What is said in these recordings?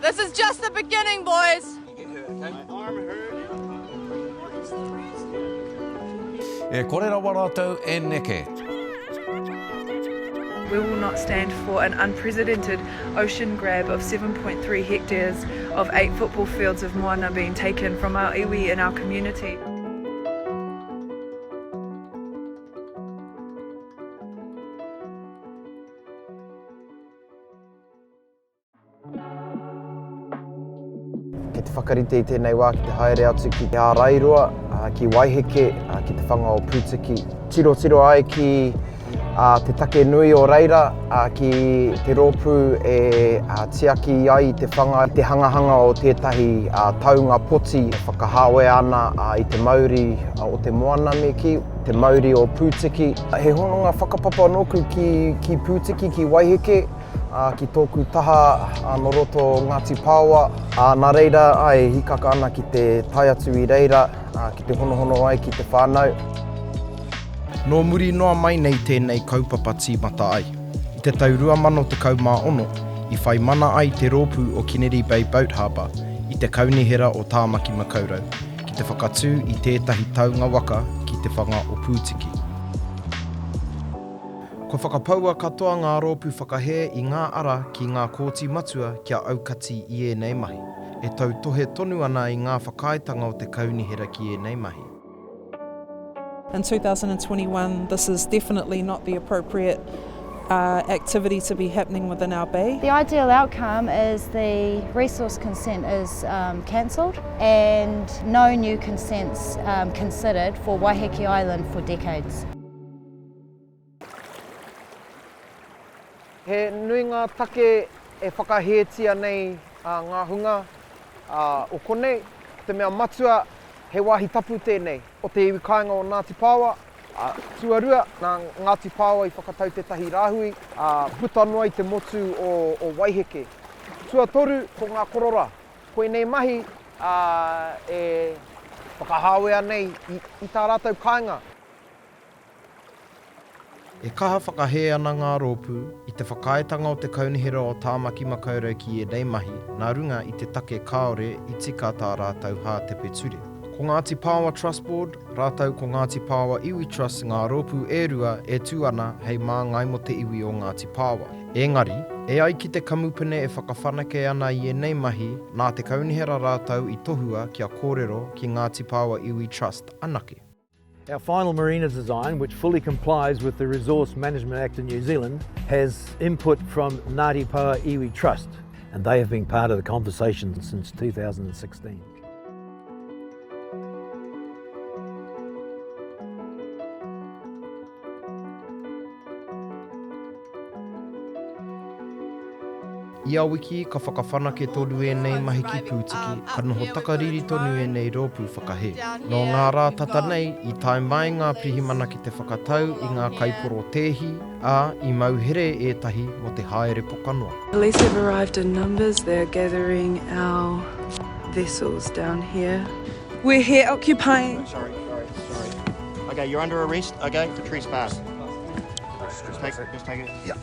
This is just the beginning, boys! E kore rawa rātou e neke. We will not stand for an unprecedented ocean grab of 7.3 hectares of eight football fields of moana being taken from our iwi and our community. Kei te whakarite i tēnei wā ki te haere atu ki Te Ārairoa, ki Waiheke, ki te whanga o Pūtiki. Tirotiro ai ki te take nui o reira, ki te rōpū e tiaki ai i te whanga, i te hangahanga o tētahi taunga poti e whakahāwea ana i te mauri o te moana me kī, te mauri o Pūtiki. He hononga whakapapa nōku ki Pūtiki, ki Waiheke. ā, ki tōku taha nō roto o Ngāti Pāoa, ā, nā reira, āe, e hīkaka ana ki te tae atu i reira, ā, ki te honohono ai ki te whānau. Nō muri noa mai nei tēnei kaupapa tīmata ai. I te tau 2016, i whai mana ai te rōpū o Kennedy Bay Boat Harbour i te Kaunihera o Tāmaki Makaurau ki te whakatū i tētahi taunga waka ki te whanga o Pūtiki. Kua whakapaua katoa ngā rōpū whakahē i ngā ara ki ngā kōti matua kia aukati i ēnei mahi. E tautohe tonu ana i ngā whakaaetanga o te kaunihera ki ēnei mahi. In 2021 this is definitely not the appropriate activity to be happening within our bay. The ideal outcome is the resource consent is cancelled and no new consents considered for Waiheke Island for decades. He nui ngā take e whakahētia nei ngā hunga o konei. Ko te mea matua, he wāhi tapu tēnei o te iwi kāinga o Ngāti Pāoa. Tuarua, nā Ngāti Pāoa i whakatau tētahi rāhui, puta noa i te motu o Waiheke. Tuatoru, ko ngā korora. Koinei mahi e whakahāwea nei i tā rātou kāinga. E kaha whakahē ana ngā rōpū i te whakaaetanga o te Kaunihera o Tāmaki Makaurau ki ēnei mahi nā runga i te take kāore i tika tā rātou hātepe ture. Ko Ngāti Pāoa Trust Board rātou ko Ngāti Pāoa Iwi Trust ngā rōpū e rua e tū ana hei māngai mō te iwi o Ngāti Pāoa. Engari, e ai ki te kamupene e whakawhanake ana i ēnei mahi, nā te Kaunihera rātou i tohua kia kōrero ki Ngāti Pāoa Iwi Trust anake. Our final marina design, which fully complies with the Resource Management Act in New Zealand, has input from Ngāti Paoa Iwi Trust, and they have been part of the conversation since 2016. Ia wiki ka whakawhanake tonu ēnei mahi ki Pūtiki, ka noho takariri tonu ēnei rōpū whakahē. Nō ngā rā tata nei, i tae mai ngā pirihimana ki te whakatau i ngā kaiporotēhi, ā, i mau here ētahi mō te haere poka noa. Police have arrived in numbers, they are gathering our vessels down here. We're here occupying. Sorry, sorry, sorry. Okay, you're under arrest, okay, for trespass. Just take it, just take it. Yeah.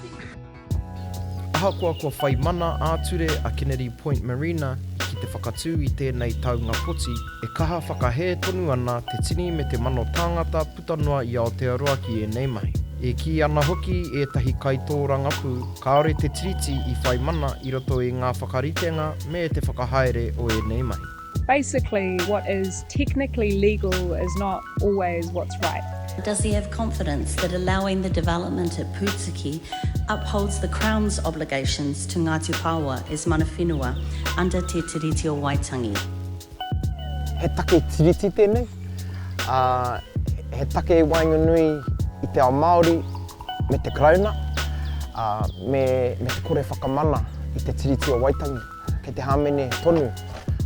Ahakoa kua whai mana ā-ture a Kennedy Point Marina ki te whakatū i tēnei taunga poti, e kaha whakahē tonu ana te tini me te mano tāngata puta noa i Aotearoa ki ēnei mahi. E kī ana hoki ētahi kaitōrangapū kāore te Tiriti i whai mana i roto i ngā whakaritenga me te whakahaere o ēnei mahi. Basically, what is technically legal is not always what's right. Does he have confidence that allowing the development at Pūtiki upholds the Crown's obligations to Ngāti Pāoa as mana whenua under Te Tiriti o Waitangi? He take tiriti tēnei, ā, he take i waenganui i te ao Māori me te Karauna, ā, me, me te kore whakamana i te Tiriti o Waitangi. Kei te hāmene tonu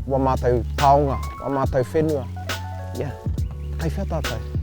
wā mātou taonga, wā mātou whenua. Yeah. Kei whea tātou?